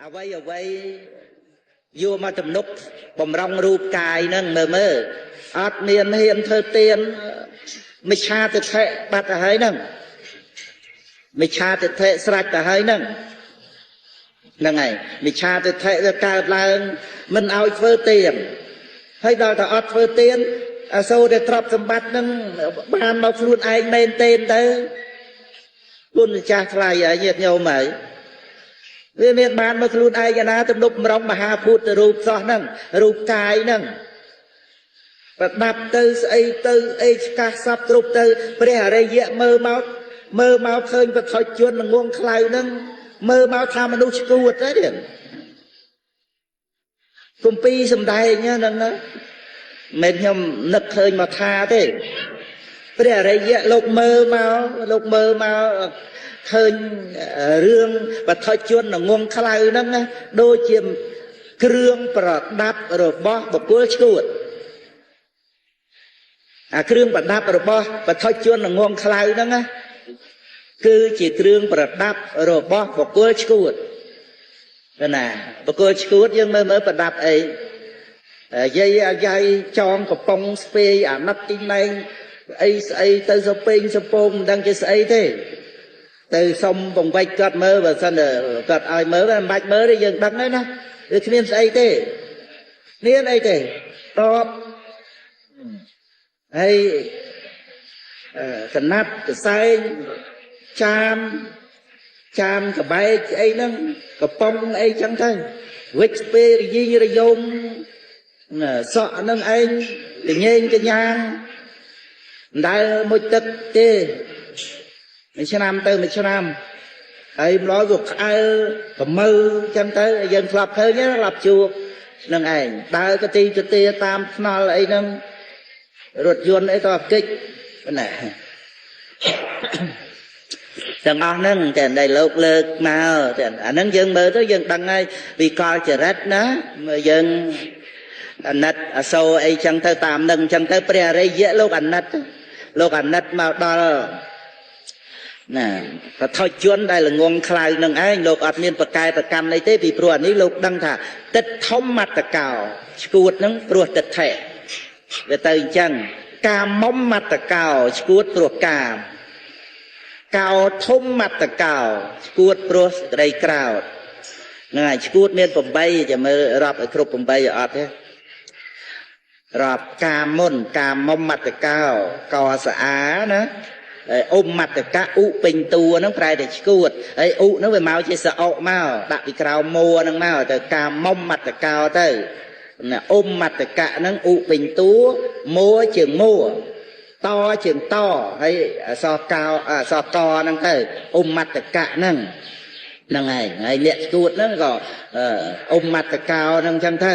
អ្វីអ្វីយកមកទំនុកបំរុងរូបកាយហ្នឹងមើលមើលអត់មានហ៊ានធ្វើទានមិច្ឆាទិដ្ឋិបាត់ទៅហើយហ្នឹងមិច្ឆាទិដ្ឋិស្រេចទៅហើយហ្នឹងហ្នឹងហើយមិច្ឆាទិដ្ឋិវាកើតឡើងមិនឲ្យធ្វើទានហើយដល់តែអត់ធ្វើទានអសូរតែទ្រព្យសម្បត្តិហ្នឹងបានមកខ្លួនឯងមែនទេទៅគុណម្ចាស់ថ្លៃហើយញាតិញោមហើយវាមានបានមកខ្លួនឯងណាទំនុកម្រងមហាភូតរូបសោះហ្នឹងរូបកាយហ្នឹងប្រដាប់ទៅស្អីទៅអីឆ្កាស់សពគ្រប់ទៅព្រះអរិយៈមើលមកមើលមកឃើញបឋិជនងងខ្លៅហ្នឹងមើលមកថាមនុស្សឈួតទេទៀតគម្ពីរសំដែងហ្នឹងមិនខ្ញុំនឹកឃើញមកថាទេព្រះអរិយៈលោកមើលមកលោកមើលមកឃើញរឿងបឋិជនងងខ្លៅហ្នឹងដូចជាគ្រឿងប្រដាប់របស់បុគ្គលឈួតអាគ្រឿងប្រដាប់របស់បឋិជនងងខ្លៅហ្នឹងណាគឺជាគ្រឿងប្រដាប់របស់បុគ្គលឈួតណាបុគ្គលឈួតយើងមើលមើលប្រដាប់អីយាយអាយាយចងកំប៉ុងស្ពាយអាណិតទីណែងអីស្អីទៅសពេងសពងមិនដឹងជាស្អីទេទៅសុំបង្វិចគាត់មើលបើសិនគាត់ឲ្យមើលមិនបាច់មើលទេយើងដឹងហើយណាវាគ្មានស្អីទេមានអីទេតបហើយកណាត់កសែងចាមចាមកបែកអីហ្នឹងកំប៉ុងអីចឹងទៅវិចពេលរយីងរយមសក់ហ្នឹងឯងកញែងកញ្ញាងមិនដែលមួយទឹកទេមួយឆ្នាំទៅមួយឆ្នាំហើយម្ល៉េះវាក្អែលប្រមើចឹងទៅយើងធ្លាប់ឃើញធ្លាប់ជួបនឹងឯងដើរកទីកទាតាមថ្នល់អីហ្នឹងរថយន្តអីក៏កិច្ចណាទាំងអស់ហ្នឹងតែដែលលោកលើកមកតែអាហ្នឹងយើងមើលទៅយើងដឹងហើយវិកលចរិតណាយើងអាណិតអសូរអីចឹងទៅតាមនឹងចឹងទៅព្រះអរិយៈលោកអាណិតលោកអាណិតមកដល់ណាបឋិជនដែលល្ងងខ្លៅនឹងឯងលោកអត់មានប្រកែប្រកម្មអីទេពីព្រោះអានេះលោកដឹងថាទិដ្ឋុមត្តកោឈួតហ្នឹងព្រោះទិដ្ឋិវាទៅអញ្ចឹងកាមុំមត្តកោឈួតព្រោះកាមកោធំមត្តកោឈួតព្រោះសេចក្តីក្រោធហ្នឹងហើយឈួតមាន8ចាំមើលរាប់ឲ្យគ្រប់8អត់ទេរាប់កាមុនកាមុំមត្តកោកស្អាណាហើយអ៊ុំមត្តកៈឧពេញតួហ្នឹងប្រែតែឈួតហើយឧហ្នឹងវាមកជាសអុមកដាក់ពីក្រៅមួហ្នឹងមកទៅកាមុំមត្តកោទៅណាអ៊ុំមត្តកៈហ្នឹងឧពេញតួមួជាងមួតជាងតហើយអសកោអសកហ្នឹងទៅអ៊ុំមត្តកៈហ្នឹងហ្នឹងហើយហើយអ្នកឈួតហ្នឹងក៏អ៊ុំមត្តកោហ្នឹងចឹងទៅ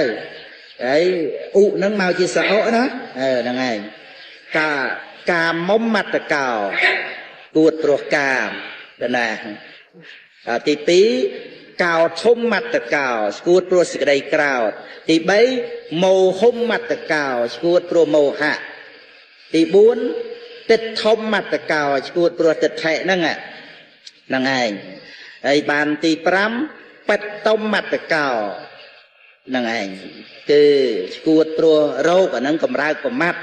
ហើយឧហ្នឹងមកជាសអុណាហ្នឹងហើយកាមុំមត្តកោគួតព្រោះកាមណាទី2កោធំមត្តកោស្គួតព្រោះសេចក្តីក្រោធទី3មោហុំមត្តកោស្គួតព្រោះមោហៈទី4ទិដ្ឋុមមត្តកោស្គួតព្រោះទិដ្ឋិហ្នឹងហ្នឹងឯងហើយបានទី5បត្តុមមត្តកោហ្នឹងឯងគឺស្គួតព្រោះរោគអាហ្នឹងកម្រើកប្រមាត់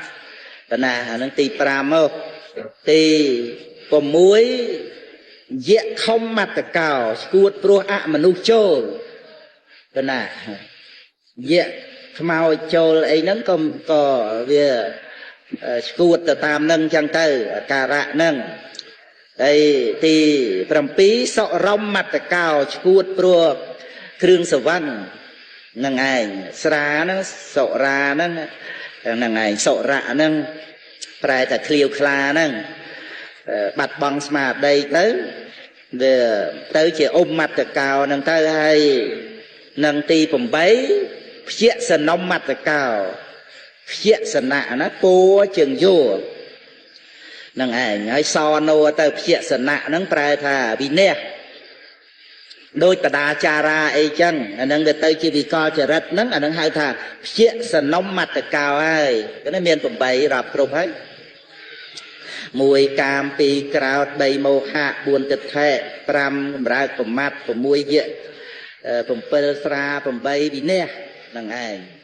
ណាអាហ្នឹងទី5មកទី6យៈខុមមត្តកោស្គួតព្រោះអមនុស្សចូលណាយៈខ្មោចចូលអីហ្នឹងក៏វាស្គួតទៅតាមនឹងចឹងទៅការៈហ្នឹងហើយទី7សុរមមត្តកោស្គួតព្រោះគ្រឿងសវឹងហ្នឹងឯងស្រាហ្នឹងសុរាហ្នឹងហ្នឹងឯងសុរៈហ្នឹងប្រែតែឃ្លាវខ្លាហ្នឹងបាត់បង់ស្មារតីទៅវាទៅជាអ៊ុំមត្តកោហ្នឹងទៅហើយនឹងទី8ព្យសនំមត្តកោព្យសនៈណាពួជើងយោហ្នឹងឯងហើយសនោទៅព្យសនៈហ្នឹងប្រែថាវិន័យដូចបដាចារាអីចឹងអាហ្នឹងវាទៅជាវិកលចរិតហ្នឹងអាហ្នឹងហៅថាព្យសនំមត្តកោហើយនេះមាន8រាប់គ្រប់ហើយ1កាម2ក្រោធ3មោហៈ4ទិដ្ឋិ5កម្រើកប្រមាត់6យៈ 7ស្រា8វិន័យហ្នឹងឯង។